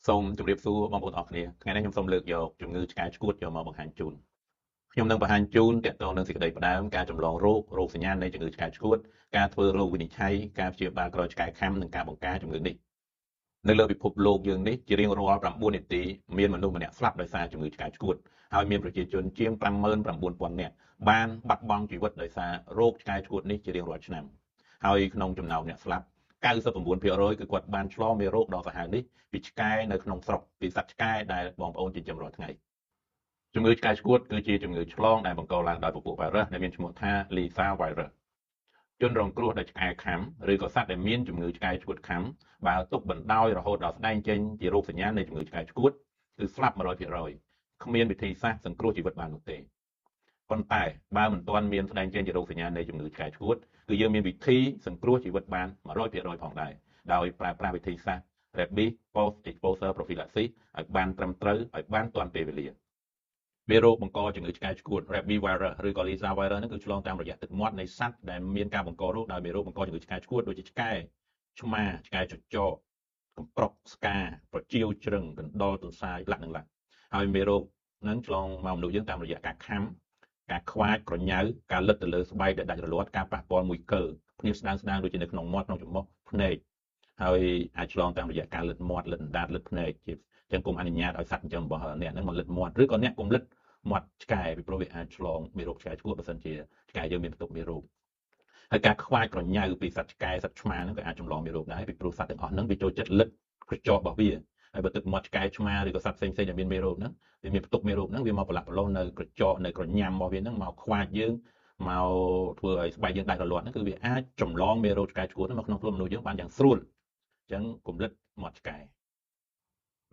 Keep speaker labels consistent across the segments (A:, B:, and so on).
A: សូមជម្រាបសួរបងប្អូនអរគ្នាថ្ងៃនេះខ្ញុំសូមលើកយកជំងឺឆ្កែឆ្កួតយកមកបង្ហាញជូនខ្ញុំនឹងបង្ហាញជូនទាក់ទងនឹងសេចក្តីផ្ដើមការចម្លងរោគរោគសញ្ញានៃជំងឺឆ្កែឆ្កួតការធ្វើរោគវិនិច្ឆ័យការព្យាបាលក្រោយឆ្កែខាំនិងការបង្ការជំងឺនេះនៅលើពិភពលោកយើងនេះជារៀងរាល់9នាទីមានមនុស្សម្នាក់ស្លាប់ដោយសារជំងឺឆ្កែឆ្កួតហើយមានប្រជាជនជាង59000នាក់បានបាត់បង់ជីវិតដោយសាររោគឆ្កែឆ្កួតនេះជារៀងរាល់ឆ្នាំហើយក្នុងចំណោមអ្នកស្លាប់99%គឺគាត់បានឆ្លងមេរោគដ៏សាហាវនេះពីឆ្កែនៅក្នុងស្រុកពីសត្វឆ្កែដែលបងប្អូនចិញ្ចឹមរាល់ថ្ងៃជំងឺឆ្កែឆ្កួតគឺជាជំងឺឆ្លងដែលបង្កឡើងដោយពពួកវីរុសដែលមានឈ្មោះថា Lyssa virus ជនរងគ្រោះដោយឆ្កែខាំឬក៏សត្វដែលមានជំងឺឆ្កែឆ្កួតខាំបើទុកបណ្ដោយរហូតដល់ស្ដែងចេញជារោគសញ្ញានៃជំងឺឆ្កែឆ្កួតគឺស្លាប់100%គ្មានវិធីសាស្ត្រសង្គ្រោះជីវិតបាននោះទេប៉ុន្តែបើមិនទាន់មានស្ដែងចេញជារោគសញ្ញានៃជំងឺឆ្កែឆ្កួតគឺយើងមានវិធីសង្គ្រោះជីវិតបាន100%ផងដែរដោយប្រើប្រាស់វិធីសាស្ត្រ Rabies Post Exposure Prophylaxis ឲ្យបានត្រឹមត្រូវឲ្យបានទាន់ពេលវេលាមេរោគបង្កជំងឺឆ្កែឆ្កួត Rabies virus ឬក៏ Lyssa virus ហ្នឹងគឺឆ្លងតាមរយៈទឹកមាត់នៃសត្វដែលមានការបង្ករោគដោយមេរោគបង្កជំងឺឆ្កែឆ្កួតដូចជាឆ្កែឆ្មាឆ្កែចចកកំប្រុកស្កាប្រជៀវជ្រឹងកណ្ដុរទន្សាយលាក់និងលាក់ហើយមេរោគហ្នឹងឆ្លងមកមនុស្សយើងតាមរយៈការខាំការខ្វាចក្រញ៉ៅការលិតទៅលើស្បែកដែលដាច់រលាត់ការប៉ះពាល់មួយកើភ្នៀសស្ដើងស្ដើងដូចជានៅក្នុងមាត់ក្នុងច្រមុះភ្នែកហើយអាចឆ្លងតាមរយៈការលិតមាត់លិតអណ្ដាតលិតភ្នែកជាចឹងគុំអនុញ្ញាតឲ្យសត្វចិញ្ចឹមរបស់អ្នកហ្នឹងមកលិតមាត់ឬក៏អ្នកគុំលិតមាត់ឆ្កែពីព្រោះវាអាចឆ្លងមេរោគឆ្កែឆ្កួតបើសិនជាឆ្កែយើងមានផ្ទុកមេរោគហើយការខ្វាចក្រញ៉ៅពីសត្វឆ្កែសត្វឆ្មាហ្នឹងក៏អាចចម្លងមេរោគដែរពីព្រោះសត្វទាំងអស់ហ្នឹងវាចូលចិត្តលិតក្រចករបស់វាហើយបើទឹកមាត់ឆ្កែឆ្មាឬក៏សត្វផ្សេងៗដែលមានមេរោគហ្នឹងវាមានផ្ទុកមេរោគហ្នឹងវាមកប្រឡាក់ប្រឡូសនៅក្រចកនៅក្រញ៉ាំរបស់វាហ្នឹងមកខ្វាចយើងមកធ្វើឲ្យស្បែកយើងដាច់រលាត់ហ្នឹងគឺវាអាចចម្លងមេរោគឆ្កែឆ្កួតមកក្នុងខ្លួនមនុស្សយើងបានយ៉ាងស្រួលអញ្ចឹងកុំលិតមាត់ឆ្កែ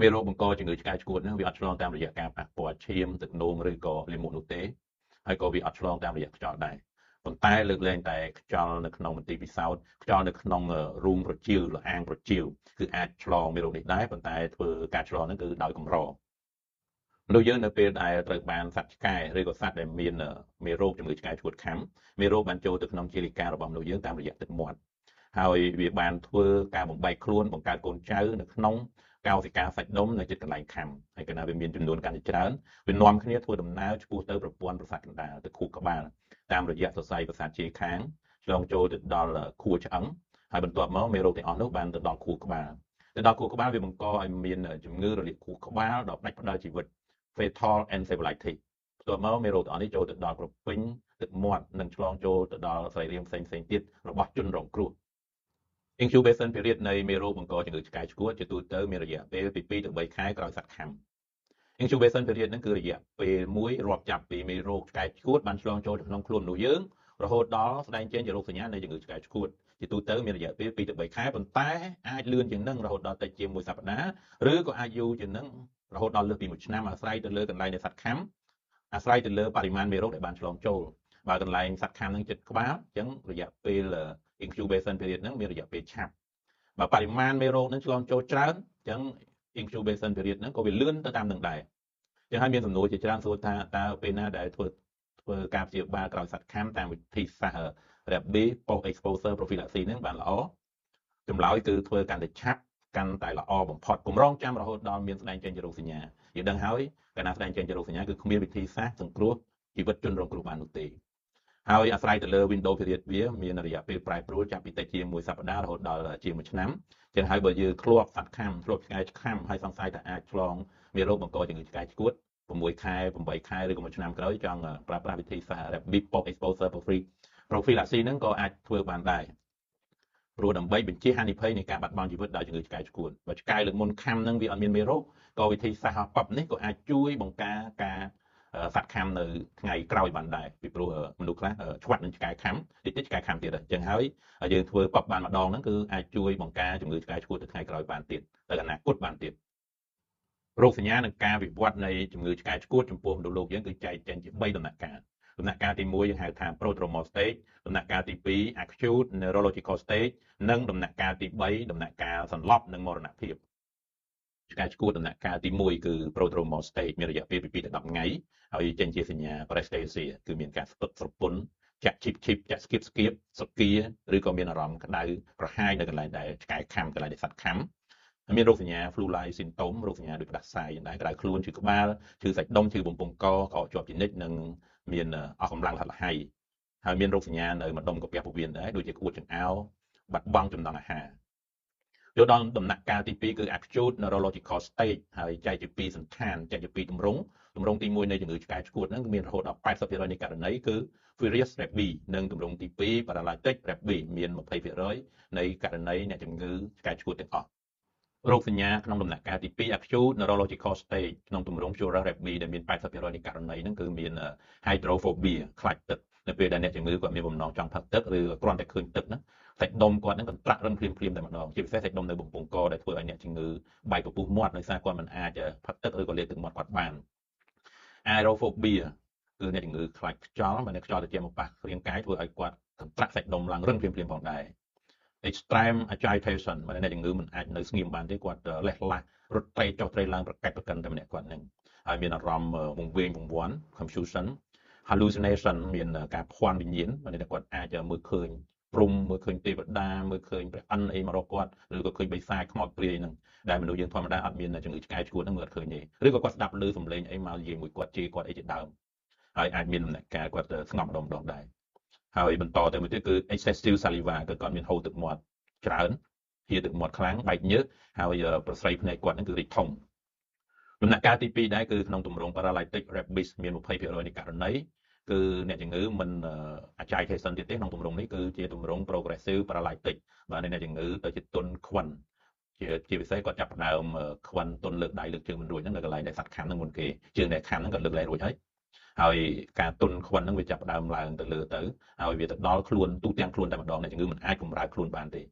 A: មេរោគបង្កជំងឺឆ្កែឆ្កួតហ្នឹងវាអត់ឆ្លងតាមរយៈការប៉ះពាល់ឈាមទឹកនោមឬក៏លាមកនោះទេហើយក៏វាអត់ឆ្លងតាមរយៈខ្យល់ដែរប៉ុន្តែលើកលែងតែខ្យល់នៅក្នុងមន្ទីរពិសោធន៍ខ្យល់នៅក្នុងរូងប្រជៀវឬអាងប្រជៀវគឺអាចឆ្លងមេរោគនេះដែរប៉ុន្តែធ្វើការឆ្លងហ្នឹងគឺដោយកម្រមនុស្សយើងនៅពេលដែលត្រូវបានសត្វឆ្កែឬក៏សត្វដែលមានមេរោគជំងឺឆ្កែឆ្កួតខាំមេរោគបានចូលទៅក្នុងជាលិការបស់មនុស្សយើងតាមរយៈទឹកមាត់ហើយវាបានធ្វើការបំបែកខ្លួនបង្កើតកូនចៅនៅក្នុងកោសិកាសាច់ដុំនៅជិតកន្លែងខាំហើយកាលណាវាមានចំនួនកាន់តែច្រើនវានាំគ្នាធ្វើដំណើរឆ្ពោះទៅប្រព័ន្ធប្រសាទកណ្ដាលទៅខួរក្បាលតាមរយៈសរសៃប្រសាទជាខាងឆ្លងចូលទៅដល់ខួរឆ្អឹងហើយបន្ទាប់មកមេរោគទាំងអស់នោះបានទៅដល់ខួរក្បាលទៅដល់ខួរក្បាលវាបង្កឲ្យមានជំងឺរលាកខួរក្បាលដ៏ផ្ដាច់ផ្ដាល់ជីវិត fatal encephalitis បន្ទាប់មកមេរោគទាំងអស់នេះចូលទៅដល់ក្រពេញទឹកមាត់និងឆ្លងចូលទៅដល់សរីរាង្គផ្សេងៗទៀតរបស់ជនរងគ្រោះ incubation period នៃមេរោគបង្កជំងឺឆ្កែឆ្កួតជាទូទៅមានរយៈពេលពី2ទៅ3ខែក្រោយសត្វខាំ incubation period ហ្នឹងគឺរយៈពេលមួយរាប់ចាប់ពីមេរោគឆ្កែឆ្កួតបានឆ្លងចូលទៅក្នុងខ្លួនមនុស្សយើងរហូតដល់ស្ដែងចេញជារោគសញ្ញានៃជំងឺឆ្កែឆ្កួតជាទូទៅមានរយៈពេល2ទៅ3ខែប៉ុន្តែអាចលឿនជាងនឹងរហូតដល់ទៅជាមួយសប្តាហ៍ឬក៏អាចយូរជាងនឹងរហូតដល់លើសពី1ឆ្នាំអាស្រ័យទៅលើកន្លែងនៃសត្វខាំអាស្រ័យទៅលើបរិមាណមេរោគដែលបានឆ្លងចូលបើកន្លែងសត្វខាំនឹងចិត្តក្បាលអញ្ចឹងរយៈពេល incubation period ហ្នឹងមានរយៈពេលឆាប់បើបរិមាណមេរោគហ្នឹងឆ្លងចូលច្រើនអញ្ចឹង incubation period ហ្នឹងក៏វាលឿនទៅតាមនឹងដែរអញ្ចឹងហើយមានសំណួរជាច្រើនសួរថាតើពេលណាដែលធ្វើការព្យាបាលក្រោយសត្វខាំតាមវិធីសាស្ត្រ Rabies Post Exposure Prophylaxis ហ្នឹងបានល្អចម្លើយគឺធ្វើកាន់តែឆាប់កាន់តែល្អបំផុតកុំរងចាំរហូតដល់មានស្ដែងចេញជារោគសញ្ញាយើងដឹងហើយកាលណាស្ដែងចេញជារោគសញ្ញាគឺគ្មានវិធីសាស្ត្រសង្គ្រោះជីវិតជនរងគ្រោះបាននោះទេហើយអាស្រ័យទៅលើ window period វាមានរយៈពេលប្រែប្រួលចាប់ពីតិចជាងមួយសប្តាហ៍រហូតដល់ជាង1ឆ្នាំចឹងហើយបើយើងធ្លាប់សត្វខាំធ្លាប់ឆ្កែឆ្ខាំហើយសង្ស័យថាអាចឆ្លងមេរោគបង្កជំងឺឆ្កែឆ្កួត6ខែ8ខែឬក៏1ឆ្នាំក្រោយចង់ប្រើប្រាស់វិធីសាស្ត្រ Rabies Post Exposure Prophylaxis ហ្នឹងក៏អាចធ្វើបានដែរព្រោះដើម្បីបញ្ជាហានិភ័យនៃការបាត់បង់ជីវិតដោយជំងឺឆ្កែឆ្កួតបើឆ្កែលើកមុនខាំហ្នឹងវាអត់មានមេរោគក៏វិធីសាស្ត្រប៉បនេះក៏អាចជួយបង្ការការសត្វខាំនៅថ្ងៃក្រោយបានដែរពីព្រោះមនុស្សខ្លះឆ្វាត់នឹងឆ្កែខាំតិចតិចឆ្កែខាំទៀតអញ្ចឹងហើយយើងធ្វើប៉បបានម្ដងហ្នឹងគឺអាចជួយបង្ការជំងឺឆ្កែឆ្កួតទៅថ្ងៃក្រោយបានទៀតទៅអនាគតបានទៀតរោគសញ្ញានិងការវិវត្តនៃជំងឺឆ្កែឆ្កួតចំពោះមនុស្សលោកយើងគឺចែកចេញជា3ដំណាក់កាលដំណាក់កាលទី1យើងហៅថា prodromal stage ដំណាក់កាលទី2 acute neurological stage និងដំណាក់កាលទី3ដំណាក់កាលសន្លប់និងមរណភាពឆ្កែឆ្កួតដំណាក់កាលទី1គឺ prodromal stage មានរយៈពេលពី2ទៅ10ថ្ងៃហើយចេញជាសញ្ញា paresthesia គឺមានការស្ពឹកស្រពន់ចាក់ឈីបឈីបចាក់ស្គៀបស្គៀបសគាឬក៏មានអារម្មណ៍ក្តៅក្រហាយនៅកន្លែងដែលឆ្កែខាំកន្លែងដែលសត្វខាំ មានរោគសញ្ញា flu-like symptom រោគសញ្ញាដូចផ្ដាសាយយ៉ាងដែរក្តៅខ្លួនឈឺក្បាលឈឺសាច់ដុំឈឺបំពង់កក្អកជាប់ជានិច្ចនិងមានអស់កម្លាំងលហិតលហៃហើយមានរោគសញ្ញានៅម្ដុំកាពះពោះវៀនដែរដូចជាក្អួតចង្អោរបាត់បង់ចំណង់អាហារចូលដល់ដំណាក់កាលទី2គឺ acute neurological stage ហើយចែកជាពីរសន្តានចែកជាពីរទម្រង់ទម្រង់ទី1នៃជំងឺឆ្កែឆ្កួតហ្នឹងមានរហូតដល់80%នៃករណីគឺ furious rabies និងទម្រង់ទី2 paralytic rabies មាន20%នៃករណីអ្នកជំងឺឆ្កែឆ្កួតទាំងអស់រោគសញ្ញាក្នុងដំណាក់កាលទី2 acute neurological stage ក្នុងទម្រង់ furious rabies ដែលមាន80%នៃករណីហ្នឹងគឺមាន hydrophobia ខ្លាចទឹកនៅពេលដែលអ្នកជំងឺគាត់មានបំណងចង់ផឹកទឹកឬគ្រាន់តែឃើញទឹកហ្នឹងសាច់ដុំគាត់ហ្នឹងកន្ត្រាក់រឹងភ្លាមភ្លាមតែម្ដងជាពិសេសសាច់ដុំនៅបំពង់កដែលធ្វើឲ្យអ្នកជំងឺបែកពពុះមាត់ដោយសារគាត់មិនអាចផឹកទឹកឬក៏លាកទឹកមាត់គាត់បាន aerophobia គឺអ្នកជំងឺខ្លាចខ្យល់បើអ្នកខ្យល់ត្រជាក់មកប៉ះរាងកាយធ្វើឲ្យគាត់កន្ត្រាក់សាច់ដុំឡើងរឹងភ្លាមភ្លាមផងដែរ extreme agitation បើអ្នកជំងឺមិនអាចនៅស្ងៀមបានទេគាត់លេះលាស់រត់ត្រេចុះត្រេឡើងប្រកាច់ប្រកិនតែម្នាក់គាត់ហ្នឹងហើយមានអារម្មណ៍វង្វេងវង្វាន់ confusion hallucination មានការភ័ន្តវិញ្ញាណបើអ្នកគាត់អាចមើលឃើញព្រំមើលឃើញទេវតាមើលឃើញព្រះអិនអីមករកគាត់ឬក៏ឃើញបិសាចខ្មោចព្រាយហ្នឹងដែលមនុស្សយើងធម្មតាអត់មានជំងឺឆ្កែឆ្កួតហ្នឹងមើលអត់ឃើញទេឬក៏គាត់ស្ដាប់ឮសំឡេងអីមកនិយាយមួយគាត់ជេរគាត់អីជាដើមហើយអាចមានដំណាក់កាលគាត់ស្ងប់ម្ដងម្ដងដែរហើយបន្តទៅមួយទៀតគឺ excessive saliva គឺគាត់មានហូរទឹកមាត់ច្រើនហៀទឹកមាត់ខ្លាំងបែកញើសហើយប្រស្រីភ្នែកគាត់ហ្នឹងគឺរីកធំដំណាក់កាលទី2ដែរគឺក្នុងទម្រង់ paralytic rabies មាន20%នៃករណីគឺអ្នកជំងឺមិន agitation ទៀតទេក្នុងទម្រង់នេះគឺជាទម្រង់ progressive paralytic បាទអ្នកជំងឺទៅជាទុនខ្វិនជាពិសេសគាត់ចាប់ផ្ដើមខ្វិនទុនលើកដៃលើកជើងមិនរួចហ្នឹងនៅកន្លែងដែលសត្វខាំហ្នឹងមុនគេជើងដែលខាំហ្នឹងគាត់លើកឡើងរួចហើយហើយការទុនខ្វិនហ្នឹងវាចាប់ផ្ដើមឡើងទៅលើទៅហើយវាទៅដល់ខ្លួនទូទាំងខ្លួនតែម្ដងអ្នកជំងឺមិនអាចកម្រើកខ្លួនបានទេ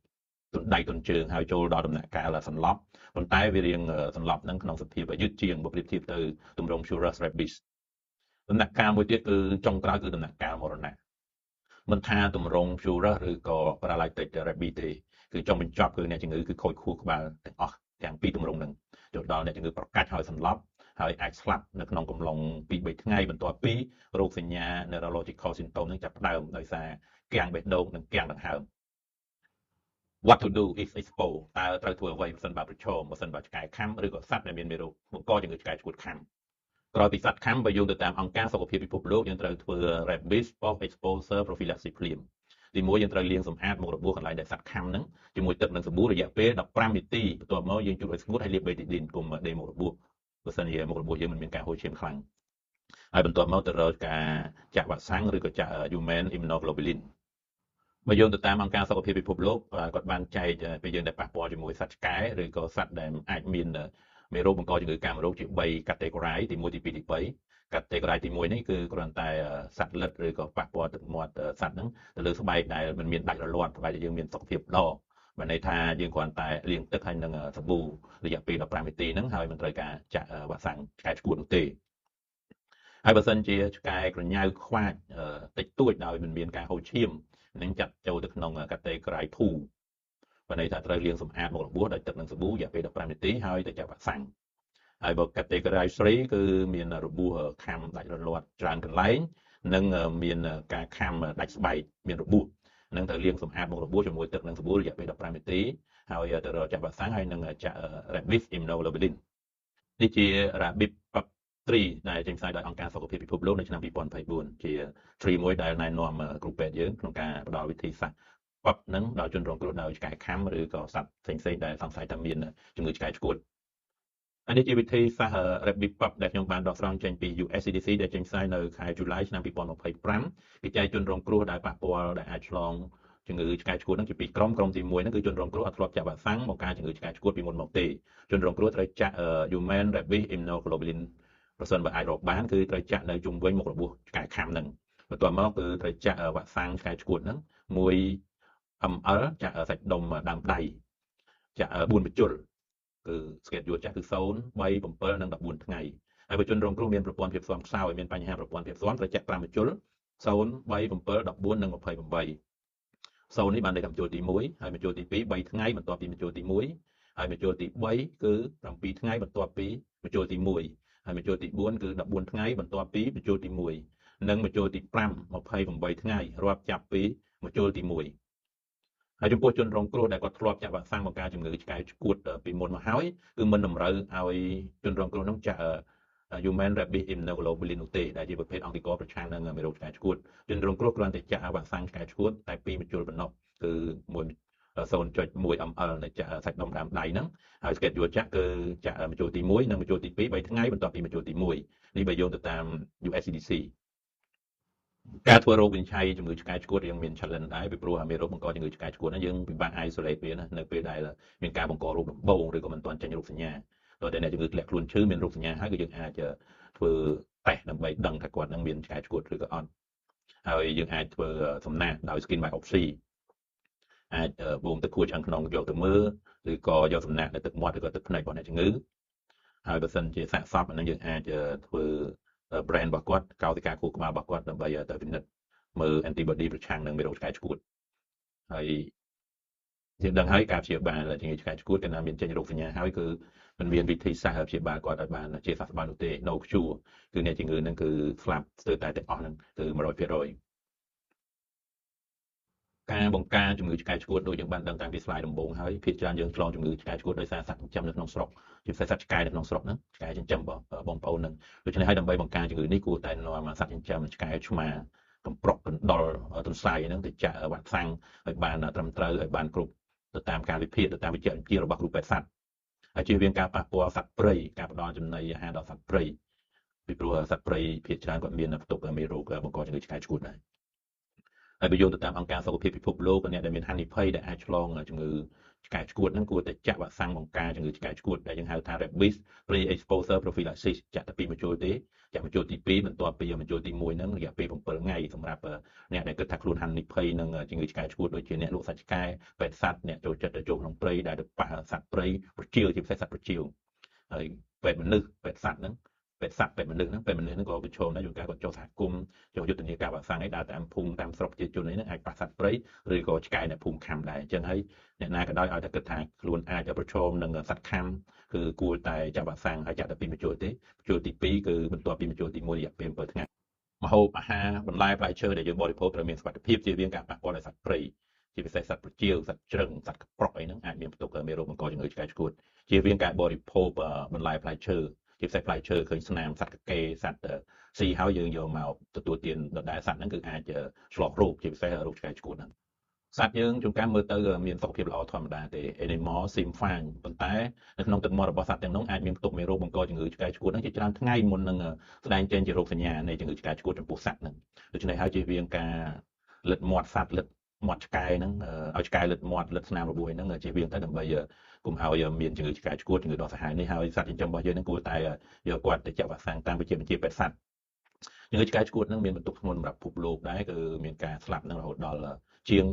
A: ទុនដៃទុនជើងហើយចូលដល់ដំណាក់កាលសន្លប់ប៉ុន្តែវារៀងសន្លប់ហ្នឹងក្នុងសភាពយឺតជាងបើប្រៀបធៀបទៅទម្រង់ furious rabies ដំណាក់កាលមួយទៀតគឺចុងក្រោយគឺដំណាក់កាលមរណៈមិនថាទម្រង់ furious ឬក៏ paralytic rabies ទេគឺចុងបញ្ចប់គឺអ្នកជំងឺគឺខូចខួរក្បាលទាំងអស់ទាំងពីរទម្រង់ហ្នឹងចូលដល់អ្នកជំងឺប្រកាច់ហើយសន្លប់ហើយអាចស្លាប់នៅក្នុងកំឡុង2-3ថ្ងៃបន្ទាប់ពីរោគសញ្ញា neurological symptom ហ្នឹងចាប់ផ្ដើមដោយសារគាំងបេះដូងនិងគាំងដង្ហើម What to do if exposed តើត្រូវធ្វើអ្វីប្រសិនបើប្រឈមប្រសិនបើឆ្កែខាំឬក៏សត្វដែលមានមេរោគបង្កជំងឺឆ្កែឆ្កួតខាំក្រោយពីសត្វខាំបើយោងទៅតាមអង្គការសុខភាពពិភពលោកយើងត្រូវធ្វើ rabies post exposure prophylaxis ភ្លាមទី1យើងត្រូវលាងសម្អាតមុខរបួសកន្លែងដែលសត្វខាំហ្នឹងជាមួយទឹកនិងសាប៊ូរយៈពេល15នាទីបន្ទាប់មកយើងជូតឲ្យស្ងួតហើយលាបបេទីឌីនកុំដេមុខរបួសបើសិនជាមុខរបួសយើងមិនមានការហូរឈាមខ្លាំងហើយបន្ទាប់មកទៅរកការចាក់វ៉ាក់សាំងឬក៏ចាក់ human immunoglobulin បើយោងទៅតាមអង្គការសុខភាពពិភពលោកគាត់បានចែកពេលយើងដែលប៉ះពាល់ជាមួយសត្វឆ្កែឬក៏សត្វដែលអាចមានមេរោគបង្កជំងឺកាមរោគជា3 category ទី1ទី2ទី3 category ទី1នេះគឺគ្រាន់តែសត្វល្អិតឬក៏ប៉ះពាល់ទឹកមាត់សត្វហ្នឹងទៅលើស្បែកដែលមិនមានដាច់រលាត់ប្រហែលជាយើងមានសុខភាពល្អបានន័យថាយើងគ្រាន់តែលាងទឹកហើយនឹងសាប៊ូរយៈពេល15នាទីហ្នឹងហើយមិនត្រូវការចាក់វ៉ាក់សាំងឆ្កែឆ្កួតនោះទេហើយបើសិនជាឆ្កែក្រញ៉ៅខ្វាចតិចតួចដោយមិនមានការហូរឈាមនឹងចាត់ចូលទៅក្នុង category 2បានន័យថាត្រូវលាងសម្អាតមុខរបួសដោយទឹកនិងសាប៊ូរយៈពេល15នាទីហើយទៅចាក់វ៉ាក់សាំងហើយបើ category 3គឺមានរបួសខាំដាច់រលាត់ច្រើនកន្លែងនិងមានការខាំដាច់ស្បែកមានរបួសនឹងត្រូវលាងសម្អាតមុខរបួសជាមួយទឹកនិងសាប៊ូរយៈពេល15នាទីហើយទៅរកចាក់វ៉ាក់សាំងហើយនឹងចាក់ rabies immunoglobulin នេះជា rabies 3ដែលចេញផ្សាយដោយអង្គការសុខភាពពិភពលោកនៅឆ្នាំ2024ជា tree មួយដែលណែនាំគ្រូពេទ្យយើងក្នុងការផ្ដល់វិធីសាស្ត្រប៉បនឹងដល់ជនរងគ្រោះដោយឆ្កែខាំឬក៏សត្វផ្សេងៗដែលសង្ស័យថាមានជំងឺឆ្កែឆ្កួតហើយនេះជាវិធីសាស្ត្រ Rabies Pop ដែលខ្ញុំបានដកស្រង់ចេញពី USCDC ដែលចេញផ្សាយនៅខែ July ឆ្នាំ2025គេចែកជនរងគ្រោះដែលប៉ះពាល់ដែលអាចឆ្លងជំងឺឆ្កែឆ្កួតហ្នឹងជាពីរក្រុមក្រុមទី1ហ្នឹងគឺជនរងគ្រោះអត់ធ្លាប់ចាក់វ៉ាក់សាំងបង្ការជំងឺឆ្កែឆ្កួតពីមុនមកទេជនរងគ្រោះត្រូវចាក់ Human Rabies Immunoglobulin ប្រសិនបើអាចរកបានគឺត្រូវចាក់នៅជុំវិញមុខរបួសឆ្កែខាំហ្នឹងបន្ទាប់មកគឺត្រូវចាក់វ៉ាក់សាំងឆ្កែឆ្កួតហ្នឹង1 ml ចាក់សាច់ដុំដើមដៃចាក់4បញ្ជុលគឺ schedule ចាក់គឺ0 3 7និង14ថ្ងៃហើយបើជនរងគ្រោះមានប្រព័ន្ធភាពស៊ាំខ្សោយមានបញ្ហាប្រព័ន្ធភាពស៊ាំត្រូវចាក់5បញ្ជុល0 3 7 14និង28 0នេះបានន័យថាបញ្ជុលទី1ហើយបញ្ជុលទី2 3ថ្ងៃបន្ទាប់ពីបញ្ជុលទី1ហើយបញ្ជុលទី3គឺ7ថ្ងៃបន្ទាប់ពីបញ្ជុលទី1ហើយបញ្ជុលទី4គឺ14ថ្ងៃបន្ទាប់ពីបញ្ជុលទី1និងបញ្ជុលទី5 28ថ្ងៃរាប់ចាប់ពីបញ្ជុលទី1 ហើយចំពោះជនរងគ្រោះដែលគាត់ធ្លាប់ចាក់វ៉ាក់សាំងបង្ការជំងឺឆ្កែឆ្កួតពីមុនមកហើយគឺមិនតម្រូវឲ្យជនរងគ្រោះនោះចាក់ Human Rabies Immunoglobulin នោះទេដែលជាប្រភេទអង់ទីករប្រឆាំងនឹងមេរោគឆ្កែឆ្កួតជនរងគ្រោះគ្រាន់តែចាក់វ៉ាក់សាំងឆ្កែឆ្កួតតែ2មជុលប៉ុណ្ណោះគឺ1 0.1 ml នៃចាក់សាច់ដុំដើមដៃហ្នឹងហើយ schedule ចាក់គឺចាក់មជុលទី1និងមជុលទី2 3ថ្ងៃបន្ទាប់ពីមជុលទី1នេះបើយោងទៅតាម USCDC ការធ្វើរោគវិនិច្ឆ័យជំងឺឆ្កែឆ្កួតយើងមាន challenge ដែរពីព្រោះមេរោគបង្កជំងឺឆ្កែឆ្កួតហ្នឹងយើងពិបាក isolate វាណានៅពេលដែលមានការបង្ករោគដំបូងឬក៏មិនទាន់ចេញរោគសញ្ញាតើតែអ្នកជំងឺធ្លាក់ខ្លួនឈឺមានរោគសញ្ញាហើយគឺយើងអាចធ្វើតេស្តដើម្បីដឹងថាគាត់នឹងមានឆ្កែឆ្កួតឬក៏អត់ហើយយើងអាចធ្វើសំណាកដោយ skin biopsy អាចបូមទឹកខួចឆ្អឹងក្នុងយកទៅមើលឬក៏យកសំណាកនៅទឹកមាត់ឬក៏ទឹកភ្នែករបស់អ្នកជំងឺហើយបើសិនជាសាកសពអានឹងយើងអាចធ្វើ brain របស់គាត់កោសិកាខួរក្បាលរបស់គាត់ដើម្បីទៅពិនិត្យមើល antibody ប្រឆាំងនឹងមេរោគឆ្កែឆ្កួតហើយយើងដឹងហើយការព្យាបាលជំងឺឆ្កែឆ្កួតកាលណាមានចេញរោគសញ្ញាហើយគឺมันមានវិធីសាស្ត្រព្យាបាលគាត់ឲ្យបានជាសះស្បើយនោះទេ no cure គឺអ្នកជំងឺហ្នឹងគឺស្លាប់ស្ទើរតែទាំងអស់ហ្នឹងគឺ100%ការបង្ការជំងឺឆ្កែឆ្កួតដូចយើងបានដឹងតាំងពី slide ដំបូងហើយភាគច្រើនយើងឆ្លងជំងឺឆ្កែឆ្កួតដោយសារសត្វចិញ្ចឹមនៅក្នុងស្រុកជាពិសេសសត្វឆ្កែនៅក្នុងស្រុកហ្នឹងឆ្កែចិញ្ចឹមបងប្អូនហ្នឹងដូច្នេះហើយដើម្បីបង្ការជំងឺនេះគួរតែនាំសត្វចិញ្ចឹមឆ្កែឆ្មាកំប្រុកកណ្ដុរទន្សាយហ្នឹងទៅចាក់វ៉ាក់សាំងឲ្យបានត្រឹមត្រូវឲ្យបានគ្រប់ទៅតាមការវិភាគទៅតាមវិជ្ជាជីវៈរបស់គ្រូពេទ្យសត្វហើយជៀសវាងការប៉ះពាល់សត្វព្រៃការផ្ដល់ចំណីអាហារដល់សត្វព្រៃពីព្រោះសត្វព្រៃភាគច្រើនគាត់មានផ្ទុកមេរោគបង្កជំងឺឆ្កែឆ្កួតដែរហើយបើយោងទៅតាមអង្គការសុខភាពពិភពលោកអ្នកដែលមានហានិភ័យដែលអាចឆ្លងជំងឺឆ្កែឆ្កួតហ្នឹងគួរតែចាក់វ៉ាក់សាំងបង្ការជំងឺឆ្កែឆ្កួតដែលយើងហៅថា rabies pre-exposure prophylaxis ចាក់តែ2មជុលទេចាក់មជុលទី2បន្ទាប់ពីមជុលទី1ហ្នឹងរយៈពេល7ថ្ងៃសម្រាប់អ្នកដែលគិតថាខ្លួនហានិភ័យនឹងជំងឺឆ្កែឆ្កួតដូចជាអ្នកលក់សាច់ឆ្កែពេទ្យសត្វអ្នកចូលចិត្តទៅចូលក្នុងព្រៃដែលទៅប៉ះសត្វព្រៃប្រជៀវជាពិសេសសត្វប្រជៀវហើយពេទ្យមនុស្សពេទ្យសត្វហ្នឹងពេទ្យសត្វពេទ្យមនុស្សហ្នឹងពេទ្យមនុស្សហ្នឹងក៏ប្រឈមដែរជួនកាលគាត់ចូលសហគមន៍ចូលយុទ្ធនាការវ៉ាក់សាំងអីដើរតាមភូមិតាមស្រុកប្រជាជនអីហ្នឹងអាចប៉ះសត្វព្រៃឬក៏ឆ្កែអ្នកភូមិខាំដែរអញ្ចឹងហើយអ្នកណាក៏ដោយឲ្យតែគិតថាខ្លួនអាចប្រឈមនឹងសត្វខាំគឺគួរតែចាក់វ៉ាក់សាំងហើយចាក់តែពីរមជុលទេមជុលទី2គឺបន្ទាប់ពីមជុលទី1រយៈពេល7ថ្ងៃម្ហូបអាហារបន្លែផ្លែឈើដែលយើងបរិភោគត្រូវមានសុវត្ថិភាពជៀសវាងការប៉ះពាល់ដោយសត្វព្រៃជាពិសេសសត្វប្រជៀវសត្វជ្រឹងសត្វក្ប្រុកអីហ្នឹងអាចមានផ្ទុកមេរោគបង្កជំងឺឆ្កែឆ្កួតជៀសវាងការបរិភោគបន្លែផ្លែឈើជាពិសេសផ្លែឈើឃើញស្នាមសត្វកកេសត្វស៊ីហើយយើងយកមកទទួលទានដដែលសត្វហ្នឹងគឺអាចឆ្លងរោគជាពិសេសរោគឆ្កែឆ្កួតហ្នឹងសត្វយើងជួនកាលមើលទៅមានសុខភាពល្អធម្មតាទេ animal seem fine ប៉ុន្តែនៅក្នុងទឹកមាត់របស់សត្វទាំងនោះអាចមានផ្ទុកមេរោគបង្កជំងឺឆ្កែឆ្កួតហ្នឹងជាច្រើនថ្ងៃមុននឹងស្ដែងចេញជារោគសញ្ញានៃជំងឺឆ្កែឆ្កួតចំពោះសត្វហ្នឹងដូច្នេះហើយជៀសវាងការលិតមាត់សត្វលិតមាត់ឆ្កែហ្នឹងឲ្យឆ្កែលិតមាត់លិតស្នាមរបួសហ្នឹងជៀសវាងទៅដើម្បីកុំឲ្យមានជំងឺឆ្កែឆ្កួតជំងឺដ៏សាហាវនេះហើយសត្វចិញ្ចឹមរបស់យើងហ្នឹងគួរតែយកគាត់ទៅចាក់វ៉ាក់សាំងតាមវិជ្ជាបញ្ជាពេទ្យសត្វជំងឺឆ្កែឆ្កួតហ្នឹងមានបន្ទុកធ្ងន់សម្រាប់ពិភពលោកដែរគឺមានការស្លាប់នឹងរហូតដល់ជាង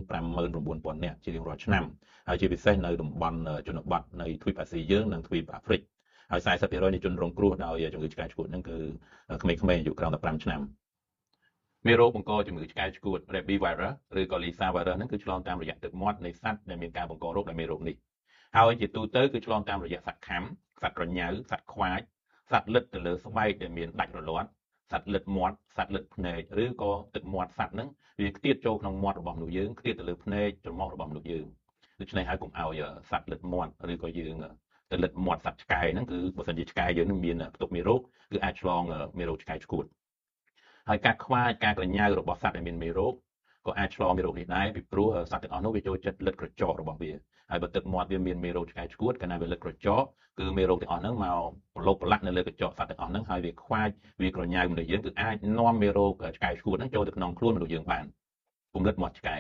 A: 59,000នាក់ជារៀងរាល់ឆ្នាំហើយជាពិសេសនៅតំបន់ជនបទនៃទ្វីបអាស៊ីយើងនិងទ្វីបអាហ្វ្រិកហើយ40%នៃជនរងគ្រោះដោយជំងឺឆ្កែឆ្កួតហ្នឹងគឺក្មេងៗអាយុក្រោម15ឆ្នាំមេរោគបង្កជំងឺឆ្កែឆ្កួត Rabies virus ឬក៏ Lyssa virus ហ្នឹងគឺឆ្លងតាមរយៈទឹកមាត់នៃសត្វដែលមានការបង្ករោគដោយមេរោគនេះហើយជាទូទៅគឺឆ្លងតាមរយៈសត្វខាំសត្វក្រញ៉ៅសត្វខ្វាចសត្វលិតទៅលើស្បែកដែលមានដាច់រលាត់សត្វលិតមាត់សត្វលិតភ្នែកឬក៏ទឹកមាត់សត្វហ្នឹងវាខ្ទាតចូលក្នុងមាត់របស់មនុស្សយើងខ្ទាតទៅលើភ្នែកច្រមុះរបស់មនុស្សយើងដូច្នេះហើយកុំឲ្យសត្វលិតមាត់ឬក៏យើងទៅលិតមាត់សត្វឆ្កែហ្នឹងគឺបើសិនជាឆ្កែយើងនឹងមានផ្ទុកមេរោគគឺអាចឆ្លងមេរោគឆ្កែឆ្កួតហើយការខ្វាចការក្រញ៉ៅរបស់សត្វដែលមានមេរោគក៏អាចឆ្លងមេរោគនេះដែរពីព្រោះសត្វទាំងអស់នោះវាចូលចិត្តលិតក្រចករបស់វាហើយបើទឹកមាត់វាមានមេរោគឆ្កែឆ្កួតកាលណាវាលិតក្រចកគឺមេរោគទាំងអស់ហ្នឹងមកប្រឡូកប្រឡាក់នៅលើក្រចកសត្វទាំងអស់ហ្នឹងហើយវាខ្វាចវាក្រញ៉ៅមនុស្សយើងគឺអាចនាំមេរោគឆ្កែឆ្កួតហ្នឹងចូលទៅក្នុងខ្លួនមនុស្សយើងបានគំលិតមាត់ឆ្កែ